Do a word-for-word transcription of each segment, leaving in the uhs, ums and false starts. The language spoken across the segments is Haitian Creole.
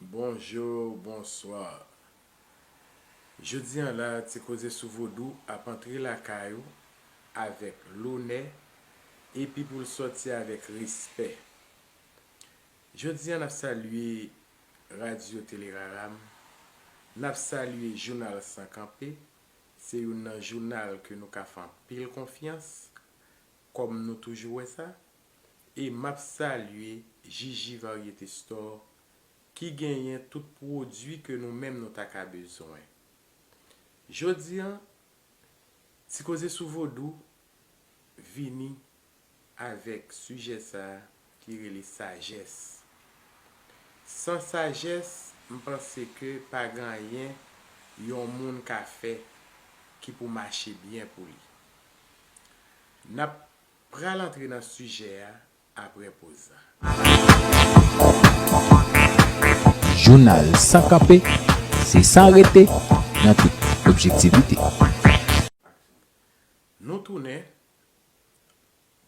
Bonjou, bonswa. Jodi a la, Ti Koze sou Vodou ap antre lakay ou avèk lonè epi pou l sòti avèk respè. Jodi a, n ap salye Radyo Tele Raram, n ap salye Jounal San Kanpe, se youn nan jounal ke nou ka fè anpil konfyans, kòm nou toujou wè sa, e m ap salye Jiji Variété Store, ki genyen tout pwodui ke nou menm nou ta ka bezwen. Jodi a, Ti Koze sou Vodou vini avèk sijè sa a ki rele sajès. San sajès, m panse ke pa gen anyen yon moun ka fè ki pou mache byen pou li. N ap pral antre nan sijè a apre poz la. Jounal San Kanpe, se san rete nan tout objektivite. Nou tounen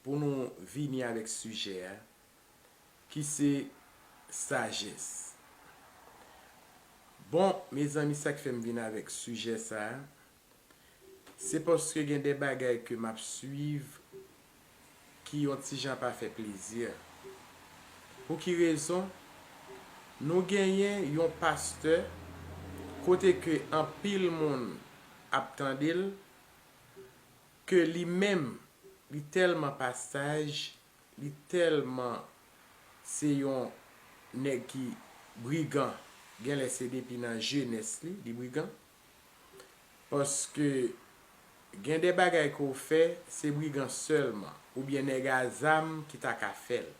pou nou vini avèk sijè a, ki se sajès. Bon, mezanmi, sa k fè m vin avèk sijè sa a, se paske gen de bagay ke m ap swiv ki yon ti jan pa fè plezi. Pou ki rezon? Nou genyen yon pastè kote ke anpil moun ap tande l, ke li menm, li tèlman pa saj, li tèlman se yon nèg ki brigan, genlè se depi nan jenès li, li brigan. Paske gen de bagay ke w fè, se brigan sèlman, oubyen nèg a zam ki ta ka fè l.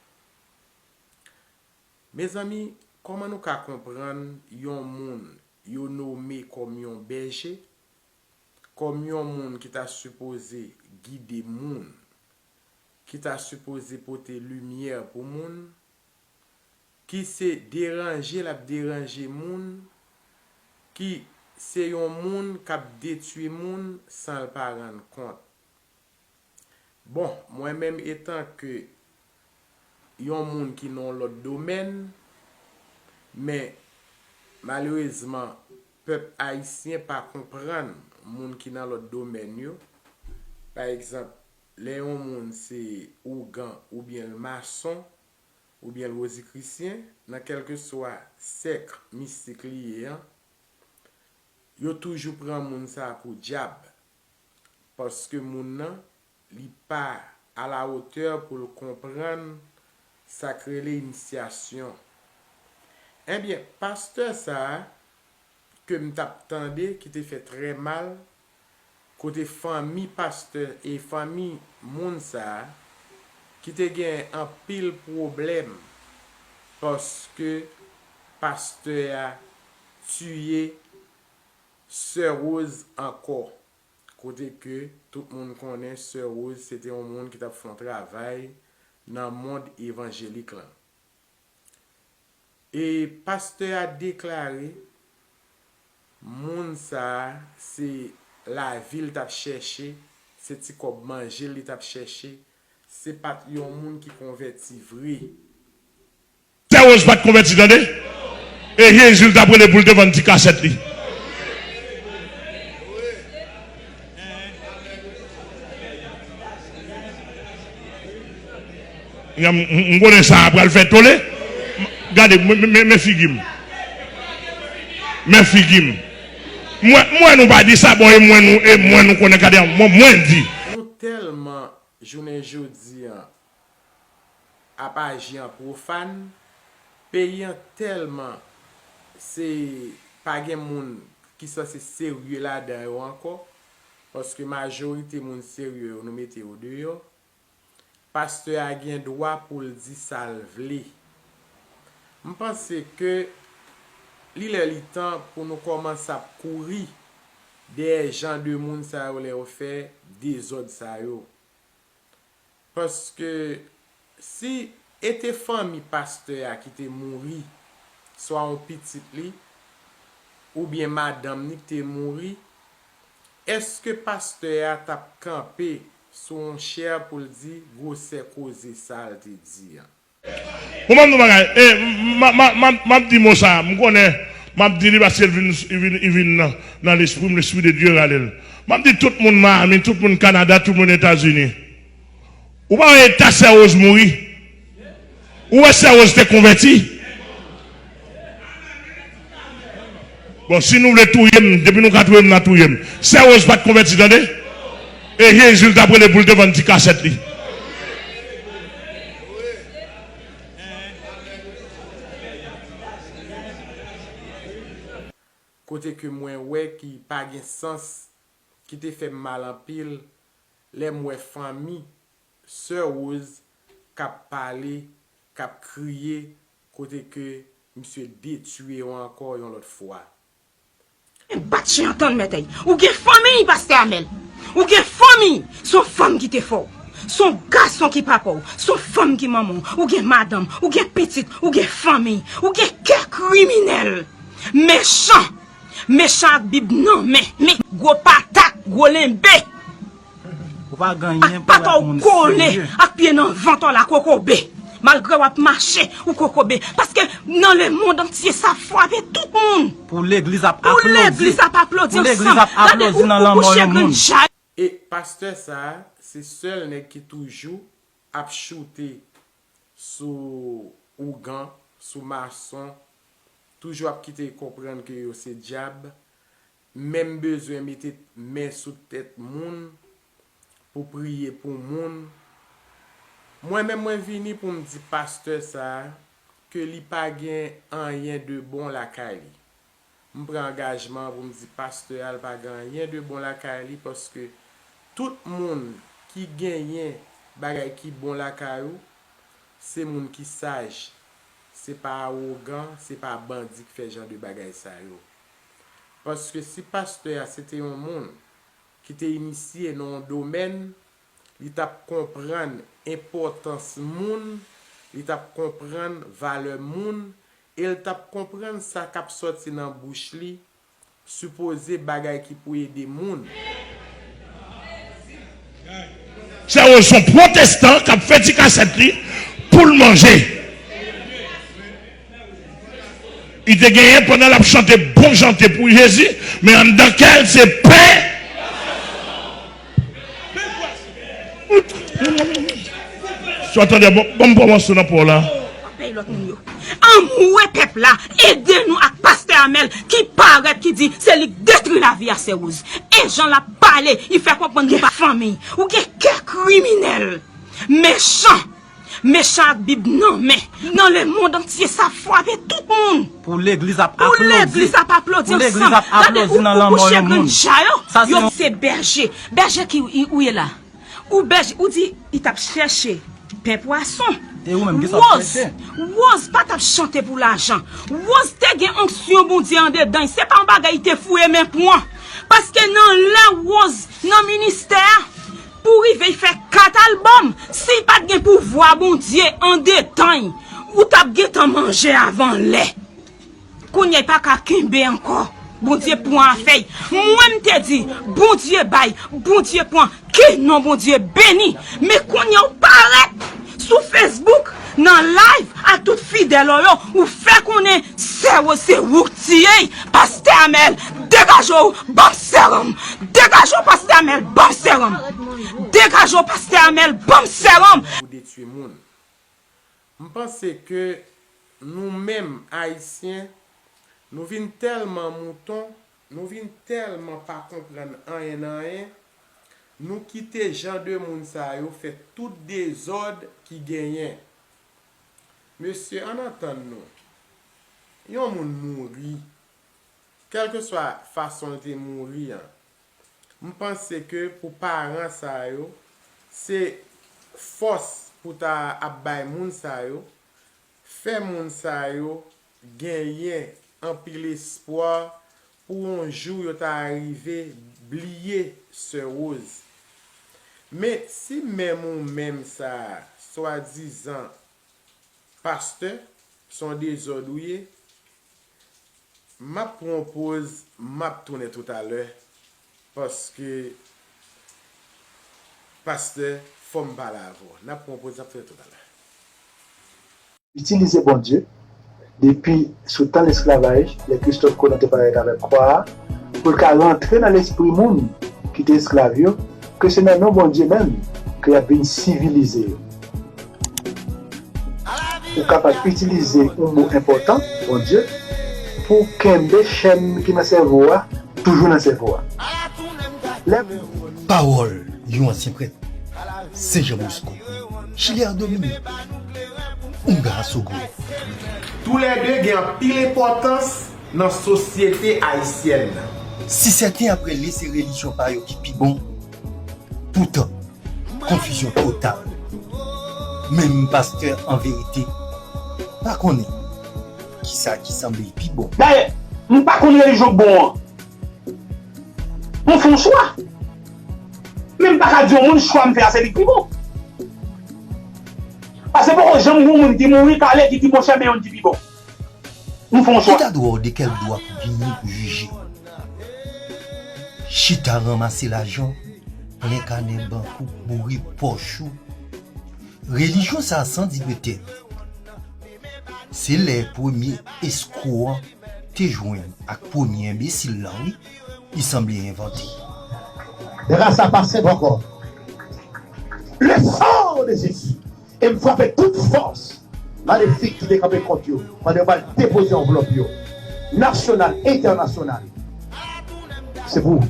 Mezanmi, kòman nou ka konprann yon moun yo nome kòm yon bèje, kòm yon moun ki ta sipoze gide moun, ki ta sipoze pote limyè pou moun, ki se deranje l ap deranje moun, ki se yon moun k ap detwi moun san l pa rann kont. Bon, mwen menm etanke yon moun ki nan yon lòt domèn, men malerezman, pèp ayisyen pa konprann moun ki nan lòt domèn yo. Pa egzanp, lè yon moun se ougan oubyen l mason, oubyen l wozikrisyen, nan kèlkeswa sèk mistik li ye an, yo toujou pran moun sa a pou dyab, paske moun nan, li pa alawotè pou l konprann sa k rele inisyasyon. Ebyen, pastè sa a, ke m t ap tande ki te fè trè mal, kote fanmi pastè e fanmi moun sa a ki te gen anpil pwoblèm paske pastè a tiye sè Rose ankò. Kote ke tout moun konnen sè Rose se te yon moun ki t ap fè yon travay nan mond evanjelik lan. E pastè a deklare moun sa a se lavi l t ap chèche, se ti kòb manje l li t ap chèche, se pa t yon moun ki konvèti vre. Sè Rose pa t konvèti tande. E Jezi l t ap rele pou l te vann ti kasèt li. M konnen sa a pral fè tole. Gade, men figi m. Men figi m. Mwen, mwen nou pa di sa bon e mwen nou, e mwen nou konnen gade an mwen, mwen di. Nou tèlman jounen jodi an ap aji an pwofàn, peyi an tèlman se pa gen moun ki sanse serye ladan yo ankò, paske majorite moun serye yo nou mete yo deyò. Pastè a gen dwa pou l di sa l vle. M panse ke li lè li tan pou nou kòmanse ap kouri dèyè jan de moun sa yo lè yo fè dezòd sa yo. Paske si e te fanmi pastè a ki te mouri, swa yon pitit li, oubyen madanm li ki te mouri, èske pastè a t ap kanpe sou yon chè pou l di gwosè koze sa l te di an? Bon, m ap di yon bagay. E, m, m, m, m, m ap di mo sa a. M konnen, m ap di li paske l vin, li vin, li vin nan, nan lespri m, Lespri de Dye rale l. M ap di tout moun Miami, tout moun Kanada, tout moun Etazini. Ou pa wè eta Sè Rose mouri? Ou wè Sè Rose te konvèti? Bon, si nou vle touye m, depi nou ka touye m, n a touye m. Sè Rose pa t konvèti, tande? E Jezi l t ap rele pou l te vann ti kasèt li. Kote ke mwen wè ki pa gen sans, ki te fè m mal anpil, lè m wè fanmi Sè Rose k ap pale, k ap kriye, kote ke misye detwi yo ankò yon lòt fwa. Bat chen an tann mètèy. Ou gen fanmiy, pastè Amèl. Ou gen fanmiy. Se yon fanm ki te fè w. Se yon gason ki papa w. Se yon fanm ki manman w. Ou gen madanm. Ou gen pitit. Ou gen fanmiy. Ou gen kè kriminèl. Mechan. Mechan ak bib nan men. Men gwo patat, gwo lenbe. Ak pata w kole ak pye nan vant w la kokobe. Malgre w ap mache, ou kokobe. Paske nan lemonn antye sa frape tout moun. Pou legliz ap aplodi. Pou legliz ap aplodi ansanm. Gade ou kouche grenn chay. E pastè sa a, se sèl nèg ki toujou ap choute sou ougan, sou mason, toujou ap kite konprann ke yo se dyab, menm bezwen mete men sou tèt moun pou priye pou moun. Mwen menm mwen vini pou m di pastè sa a ke li pa gen anyen de bon lakay li. M pran angajman pou m di pastè a l pa gen anyen de bon lakay li paske tout moun ki genyen bagay ki bon lakay ou se moun ki saj, se pa awogan, se pa bandi k fè jan de bagay sa yo. Paske si pastè a se te yon moun ki te inisye nan yon domèn, li t ap konprann enpòtans moun, li t ap konprann valè moun, e l t ap konprann sa k ap sòti nan bouch li sipoze bagay ki pou ede moun. Sè Rose se yon pwotestan k ap fè ti kasèt li pou l manje. Li te genyen pandan l ap chante bon chante pou Jezi, men anndan kè l se pen. Swa tande, bon, bon, bon, bon, sou nan pò la. Anmwe pèp la, ede nou ak pastè Amèl ki parèt ki di se li k detwi lavi a Sè Rose. E jan l ap pale, li fè konprann li pa fanmi. Ou gen kè kriminèl, mechan, mechan ak bib nan men. Nan lemonn antye sa frape tout moun. Pou legliz ap aplodi. Pou legliz ap aplodi ansanm. Gade ou kouche grenn chay yo. Yo se bèje. Bèje ki ou ye la. Ou bèj, ou di li t ap chèche pen pwason. Woz, Woz pa t ap chante pou lajan. Woz te gen onksyon Bondye andedan l. Se pa yon bagay li te fouye men pran. Paske nan lè Woz nan ministè a, pou rive l fè kat albòm, si l pa t gen pouvwa Bondye andedan l, ou t ap gentan manje avan lè. Kounye a li pa ka kenbe ankò. Bondye pran afè l. Mwen m te di, Bondye bay, Bondye pran, ke non Bondye beni. Men kounye a ou parèt sou Facebook, nan live, ak tout fidèl ou yo, ou fè konnen Sè Rose se ou k tiye l. Pastè Amèl, degaje w, ban m sèranm. Degaje w, Pastè Amèl, ban m sèranm. Degaje w, Pastè Amèl, ban m sèranm. M panse ke nou menm Ayisyen, nou vin tèlman mouton, nou vin tèlman pa konprann anyen nan anyen, nou kite jan de moun sa yo fè tout dezòd ki genyen. Mesye, ann antann nou. Yon moun mouri, kèlkeswa fason l te mouri an, M panse ke pou paran sa yo, se fòs pou ta ap bay moun sa yo, fè moun sa yo genyen anpil espwa pou yon jou yo ta rive bliye Sè Rose. Men si menm ou menm sa a, swadizan pastè, se yon dezòd ou ye, M ap pran yon poz, m ap tounen toutalè, paske pastè, fò m pale avè w. N ap pran yon poz, n ap tounen toutalè. Itilize Bondye, depi sou tan lesklavaj, lè Kristòf Kolon te parèt avèk kwa a, pou l ka rantre nan lespri moun ki te esklav yo, ke se nan non Bondye menm ke y ap vin sivilize yo. Ou kapab itilize yon mo enpòtan, Bondye, pou kenbe chèn ki nan sèvo a toujou nan sèvo a. Lè Pawòl yon ansyen prèt, Sen Jan Bosko, Chilè a Dominik, Unga a Sogo. Toulède gen anpil enpòtans nan sosyete ayisyèn nan. Si sèten ap rele se relijyon pa yo ki pi bon, poutan, konfizyon total. Menm pastè an verite pa konnen kisa ki sanble pi bon. Dayè, m pa konn relijyon k bon an. M fè yon chwa. Men m pa ka di yon moun chwa m fè a se li k pi bon. Paske poko janm gen yon moun ki mouri kale ki di monchè men youn ki pi bon. M fè yon chwa. Ki ta dwa w de kèl dwa pou vini pou jije? Chita ranmase lajan, plen kanè bank ou, boure pòch ou. Relijyon sa a san di petèt, se lè premye eskwo an te jwenn ak premye enbesil lan, wi, li sanble envante. Ras sa pa senp ankò. Le sang de Jésus. E m frape tout fòs malefik ki te kanpe kont yo pandan yo pral depoze anvlòp yo, nasyonal, entènasyonal. Se pou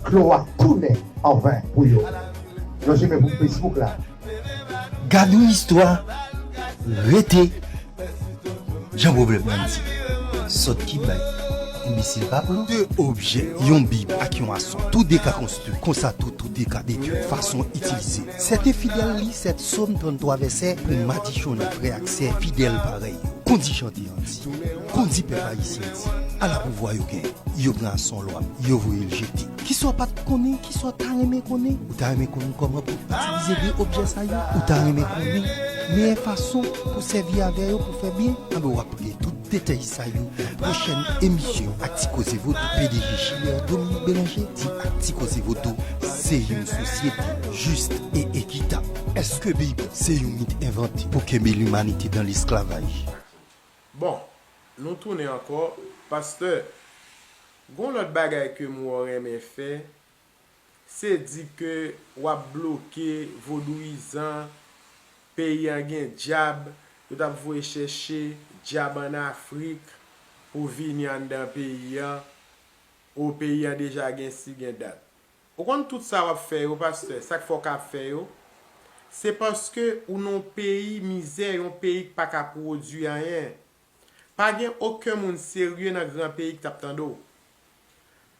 glwa tounen an ven pou yo. Lonje men pou Facebook la. Gad yon istwa, rete jan pwovèb lan di, sòt ki bay, enbesil pa pran. De objè, yon bib ak yon ason, tou de ka konstwi, konsa tou, tou de ka detwi, fason itilize. Sèt e fidèl li, sèt Sòm tranntwa vèsè pou madichonnen frè ak sè fidèl parèy yo. Kondi chante an di, kondi pèp ayisyen di, ala pouvwa yo genyen. Yo pran ason lwa, yo voye l jete. Kisa w pa t konnen, kisa w ta renmen konnen? Ou ta renmen konn kòman pou itilize de objè sa yo? Ou ta renmen konnen meyè fason pou sèvi avè yo pou fè byen? Anben w ap gen tout detay sa yo nan pwochèn emisyon Ak Ti Koze Vodou. P D G Chilè Dominique Bélanger di Ak Ti Koze Vodou se yon sosyete jis e ekitab. Èske Bib se yon mit envante pou kenbe limanite nan lesklavaj? Bon, nou tounen ankò. Pastè, gon lòt bagay ke m wè w renmen fè, se di ke w ap bloke vodouyizan, peyi an gen dyab, yo t ap voye chèche dyab ann Afrik pou vini anndan peyi an, o peyi an deja gen si gen dat. Ou konn tout sa w ap fè yo, pastè, sa k fè w ka ap fè yo? Se paske ou nan yon peyi mizè, yon peyi k pa ka pwodui anyen. Pa gen okenn moun serye nan gran peyi k t ap tande w.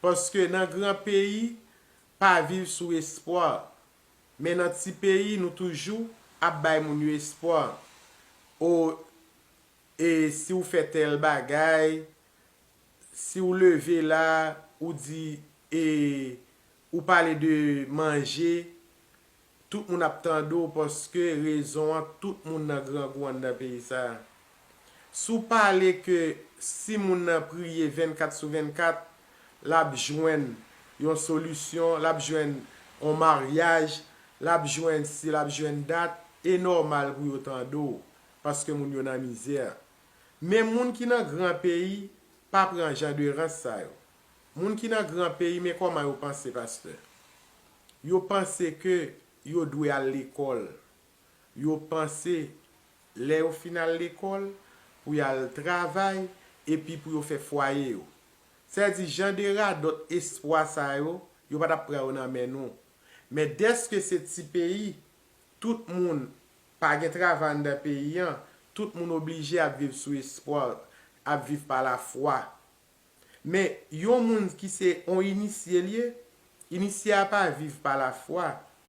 Paske nan gran peyi, pa viv sou espwa. Men nan ti peyi, nou toujou ap bay moun yo espwa. O, e si w fè tèl bagay, si w leve la, ou di, e, ou pale de manje, tout moun ap tande w paske rezon an, tout moun nan grangou anndan peyi sa a. Si w pale ke si moun nan priye vennkat sou vennkat, l ap jwenn yon solisyon, l ap jwenn yon maryaj, l ap jwenn si, l ap jwenn dat, e nòmal pou yo tande w, paske moun yo nan mizè. Men moun ki nan gran peyi pa pran jan de rans sa yo. Moun ki nan gran peyi, men kòman yo panse, pastè. Yo panse ke yo dwe al lekòl. Yo panse, lè yo fin al lekòl, pou y al travay, epi pou yo fè fwaye yo. Sa vle di, jan de radòt espwa sa yo, yo pa t ap pran yo nan men nou. Men dèske se ti peyi, tout moun pa gen travay anndan peyi an, tout moun oblije ap viv sou espwa, ap viv pa lafwa. Men, yon moun ki se yon inisye l ye, inisye a pa viv pa lafwa,